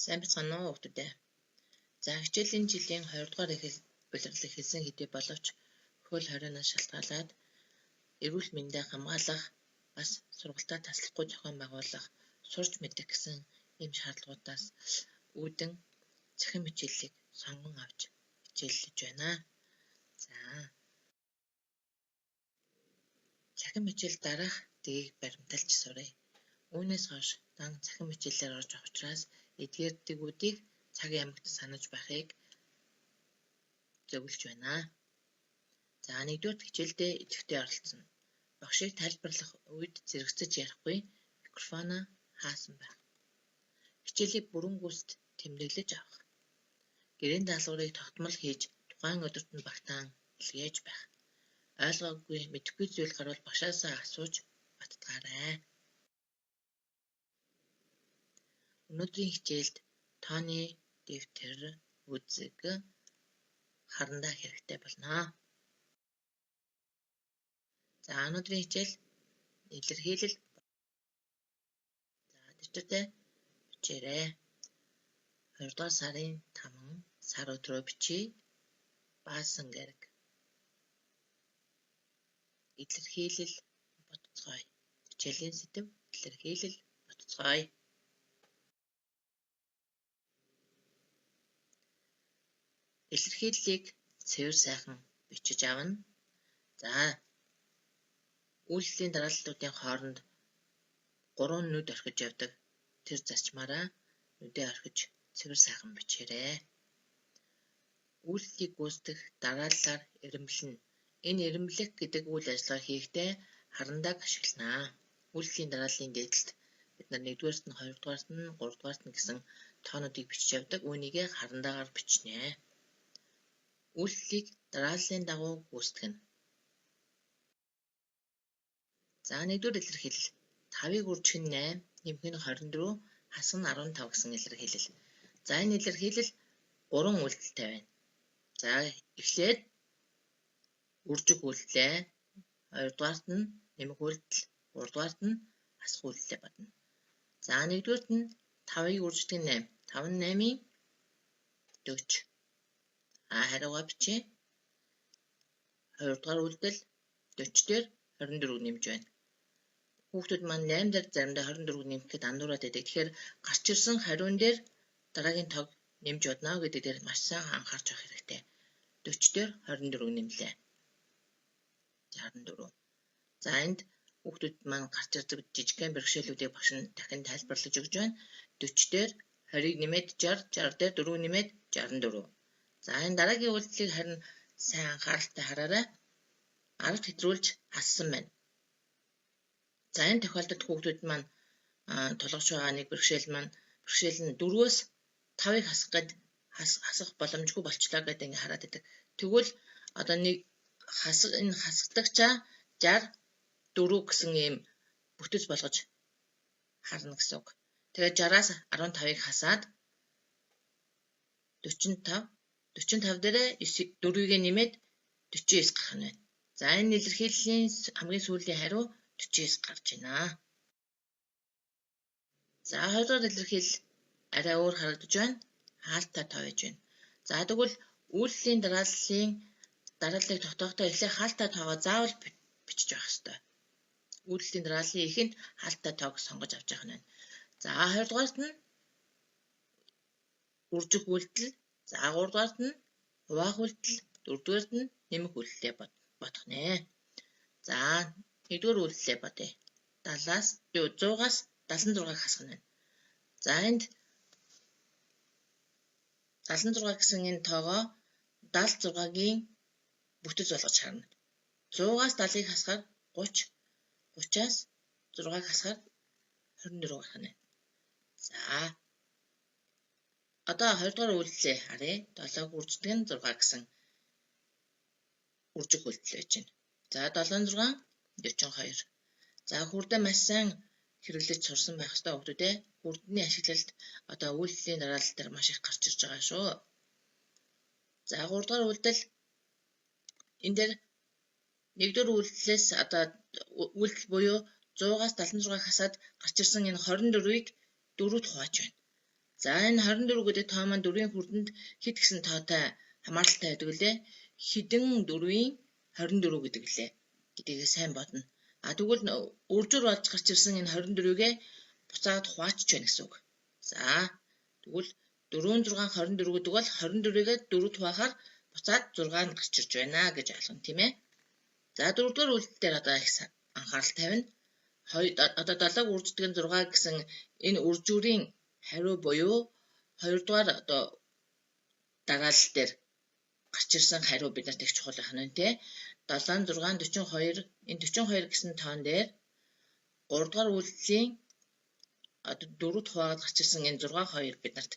Сайн байцгаана уу хүүхдүүдээ. За хичээлийн жилийн 2 дугаар улирал эхэлсэн хэдий боловч хөл хорионоос шалтгаалаад эрүүл мэндээ хамгаалах, бас сургалтаа таслахгүй зохион байгуулах, сурч мэдэх гэсэн ийм шаардлагуудаас үүдэн цахим хичээллийг сонгон авч хичээллэж байна. За цахим хичээл дараах дэгийг баримталж суръя. Үүнээс хойш дан цахим хичээлээр орж авах учраас эдгээр дэгүүдийг цаг ямагт санаж байхыг зөвлөж байна. За нэгдүгээр хичээлдээ идэвхтэй оролцоно. Багшийг тайлбарлах үед зэрэгцэж ярихгүй, микрофоноо хаасан байх. Хичээлийг бүрэн гүйцэд тэмдэглэж авах. Гэрийн даалгаврыг тогтмол хийж тухайн өдөрт нь багтаан илгээж байх. Ойлгоогүй, мэдэхгүй зүйл гарвал багшаасаа асууж баттгаарай. Өнөөдрийн хичээлд тооны дэвтэр, үзэг, харандаа хэрэгтэй болно. За өнөөдрийн хичээл илэрхийлэл. За дэвтэртээ бичээрэй. 2 дугаар сарын 5 сар өдрөө бичье. Баасан гэрэг. Илэрхийлэл бодцгоё. Хичээлийн сэдэв илэрхийлэл бодцгоё. Илэрхийллийг цэвэр сайхан бичиж авна. За үйлдэлийн дарааллуудын хооронд 3 нүд орхиж явдаг. Тэр зарчмаараа нүдээ орхиж цэвэр сайхан бичээрэй. Үйлдэлийг гүйцэтгэх дарааллаар эрэмблэнэ. Энэ эрэмблэх гэдэг үйл ажиллагаа хийхдээ харандааг ашиглана. Үйлдэлийн дарааллын дээдэлд бид нар 1-р нь, 2-р нь, 3-р нь гэсэн тоонуудыг бичиж явдаг. Үүнийгээ харандаагаар бичнэ. Үйлдэлийг дарааллын дагуу гүйцэтгэнэ. За нэгдүгээр илэрхийлэл 5-ыг үржих нь 8, нэмэх нь 24, хасах нь 15 гэсэн илэрхийлэл. За энэ илэрхийлэл 3 үйлдэлтэй байна. За эхлээд үржих үйлдэлээ, хоёрдугаарт нь нэмэх үйлдэл, гуравдугаарт нь хасах үйлдэлээ бодно. За нэгдүгээрт нь 5-ыг үрждэг нь 8, 5 нь 8-ийн 40. А хариугаа бичье. Хоёрдугаар үйлдэл 40 дээр 24 нэмж байна. Хүүхдүүд маань 8 дээр заримдаа 24 нэмэхэд андуураад байдаг. Тэгэхээр гарч ирсэн хариун дээр дараагийн тоог нэмж бодно гэдэг дээр маш сайн анхаарч авах хэрэгтэй. 40 дээр 24 нэмлээ. 64. За энд хүүхдүүд маань гарч ирдэг жижигхэн бэрхшээлүүдийг багш нь дахин тайлбарлаж өгч байна. 40 дээр 20-ыг нэмээд 60, 60 дээр 4 нэмээд 64. За энэ дараагийн үйлдэлийг харин сайн анхааралтай хараарай. 10 хэтрүүлж хассан байна. За энэ тохиолдолд хүүхдүүд маань тулгарч байгаа нэг бэрхшээл маань бэрхшээл нь 4-өөс 5-ыг хасах гээд хасах боломжгүй болчлоо гэдэг ингээ хараад байдаг. Тэгвэл одоо нэг хасах энэ хасагдагчаа 64 гэсэн ийм бүтэц болгож харна гэсэн үг. Тэгээд 60-аас 15-ыг хасаад 45 45 дээрээ 4-ийг нэмээд 49 гарах нь байна. За энэ илэрхийллийн хамгийн сүүлийн хариу 49 гарч байна. За хоёрдугаар илэрхийлэл арай өөр харагдаж байна. Хаалттай тоо байж байна. За тэгвэл үйлдэлийн дарааллыг тогтоохтой эхлээ хаалттай тоогоо заавал бичиж байх ёстой. Үйлдэлийн дарааллын эхэнд хаалттай тоог сонгож авч явах нь байна. За хоёрдугаарт нь үржих үйлдэл, за гуравдугаарт нь хуваах үйлдэл, дөрөвдүгээрт нь нэмэх үйлдэлээ бодох нэ. За нэгдүгээр үйлдэлээ бодъё. 70-аас 100-аас 76-г хасах нь байна. За энд 76 гэсэн энэ тоогоо 76-гийн бүтэц болгож харна. 100-аас 70-ыг хасахаар 30, 30-аас 6-ыг хасахаар 24 гарах нь. За одоо хоёрдугаар үйлдэлээ харъя. 7-г үрждэг нь 6 гэсэн үржих үйлдэл байж байна. За 7 6 42. За хүрдээ маш сайн хэрэглэж сурсан байх ёстой хүүхдүүдээ. Хүрдний ашиглалт одоо үйлдэлийн дараалал дээр маш их гарч ирж байгаа шүү. За гуравдугаар үйлдэл энэ дээр нэгдүгээр үйлдэлээс одоо үйлдэл буюу 100-аас 76-г хасаад гарч ирсэн энэ 24-ийг 4-д хувааж байна. За энэ 24 гэдэг тоо маань 4-ийн хүрдэнд хэд гэсэн тоотой хамааралтай байдаг лээ. Хэдэн 4-ийн 24 гэдэг лээ гэдгийг сайн бодно. А тэгвэл үржүр болж гарч ирсэн энэ 24-гээ буцаад хуваачч байна гэсэн үг. За тэгвэл 4 6 24 гэдэг бол 24-гээ 4 хуваахаар буцаад 6 нь гарч ирж байна гэж ойлгоно, тийм ээ. За дөрөвдүгээр үйлдэл дээр одоо их анхаарал тавина. Одоо 7-г үрждэг нь 6 гэсэн энэ үржүүрийн хариу буюу хоёрдугаар одоо дараалал дээр гарч ирсэн хариу бид нарт их чухал байх нь тий. 7 6 42 энэ 42 гэсэн тоон дээр 3 дугаар үйлдэлийн одоо 4 хуваагаад гарч ирсэн энэ 6 2 бид нарт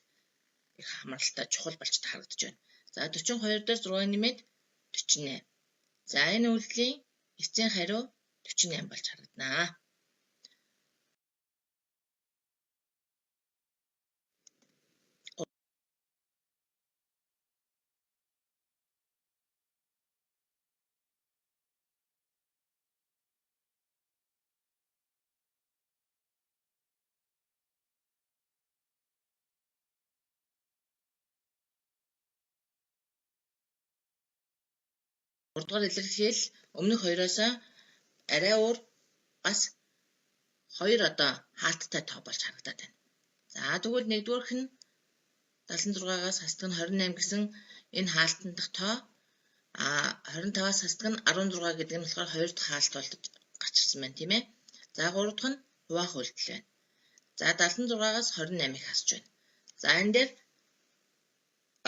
их хамааралтай чухал болж харагдаж байна. За 42 дээр 6 нэмээд 48. За энэ үйлдэлийн эцсийн хариу 48 болж харагданаа. Гуравдугаар илэрхийлэл өмнөх хоёроос арай өөр бас хоёр одоо хаалттай тоо болж харагдаад байна. За тэгвэл нэгдүгээрх нь 76-аас хасдаг нь 28 гэсэн энэ хаалтан дахь тоо, а 25-аас хасдаг нь 16 гэдэг нь болохоор хоёр дахь хаалт болж гарч ирсэн байна, тийм ээ. За гурав дахь нь хуваах үйлдэл байна. За 76-аас 28-ыг хасж байна. За энэ дээр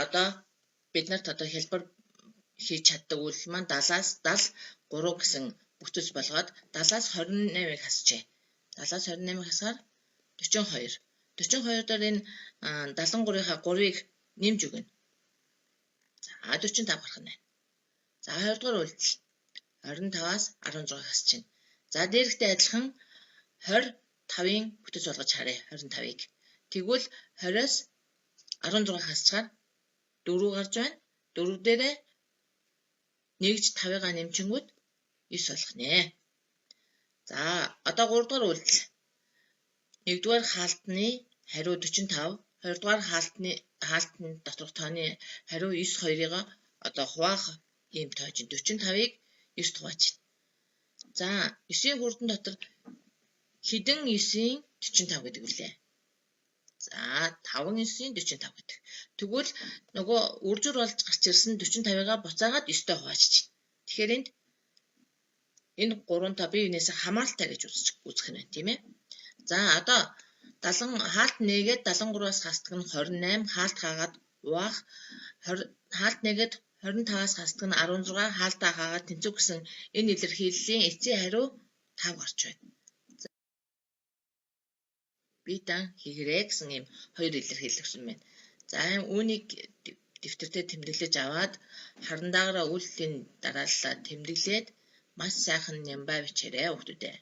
одоо бид нарт одоо хэлбэр хийж чаддаг үйлдэл маань 70-аас 73 гэсэн бүтэц болгоод 70-аас 28-ыг хасжээ. 70-аас 28-ыг хасгаар 42. 42 дээр энэ 73-ийнхаа 3-ыг нэмж өгнө. За 45 гарах нь байна. За 20 дугаар үйлдэл 25-аас 16 хасчихна. За дээрхтэй адилхан 25-ын бүтэц болгож харъя 25-ыг. Тэгвэл 20-оос 16 хасчихаар 4 гарч байна. 4 дээрээ нэгж 5-ыг нэмчингүүд 9 болох нэ. За одоо 3 дугаар үйлдэл. 1-р хаалтны хариу 45, 2-р хаалтны доторх тооны хариу 9 2-ыг одоо хуваах ийм тоо чинь 45-ыг 9 хувааж байна. За 9-ийн хүрдэн дотор хэдэн 9-ийн 45 гэдэг үлээ. За 5 9-ийн 45 гэдэг. Тэгвэл нөгөө үржүр болж гарч ирсэн 45-ыг буцаагаад 9-тэй хуваачиж. Тэгэхээр энд энэ 3 тоо бие биенээс хамааралтай гэж үзэх нь байна, тийм ээ. За одоо 70 хаалт нээгээд 73-аас хасдаг нь 28, хаалт хаагаад хуваах 20, хаалт нээгээд 25-аас хасдаг нь 16, хаалтаа хаагаад тэнцүү гэсэн энэ илэрхийллийн эцсийн хариу 5 гарч байна. Бидан хийгэрээ гэсэн ийм хоёр илэрхийлэл өгсөн байна. За үүнийг дэвтэртээ тэмдэглэж аваад харандаагаараа үйлдэлийн дарааллаа тэмдэглээд маш сайхан нямбай бичээрэй хүүхдүүдээ.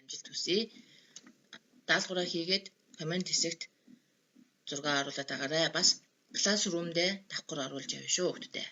Амжилт хүсье. Даалгавраа хийгээд коммент хэсэгт зураг оруулаад агаарай. Бас classroom дээр давхар оруулж явна шүү хүүхдүүдээ.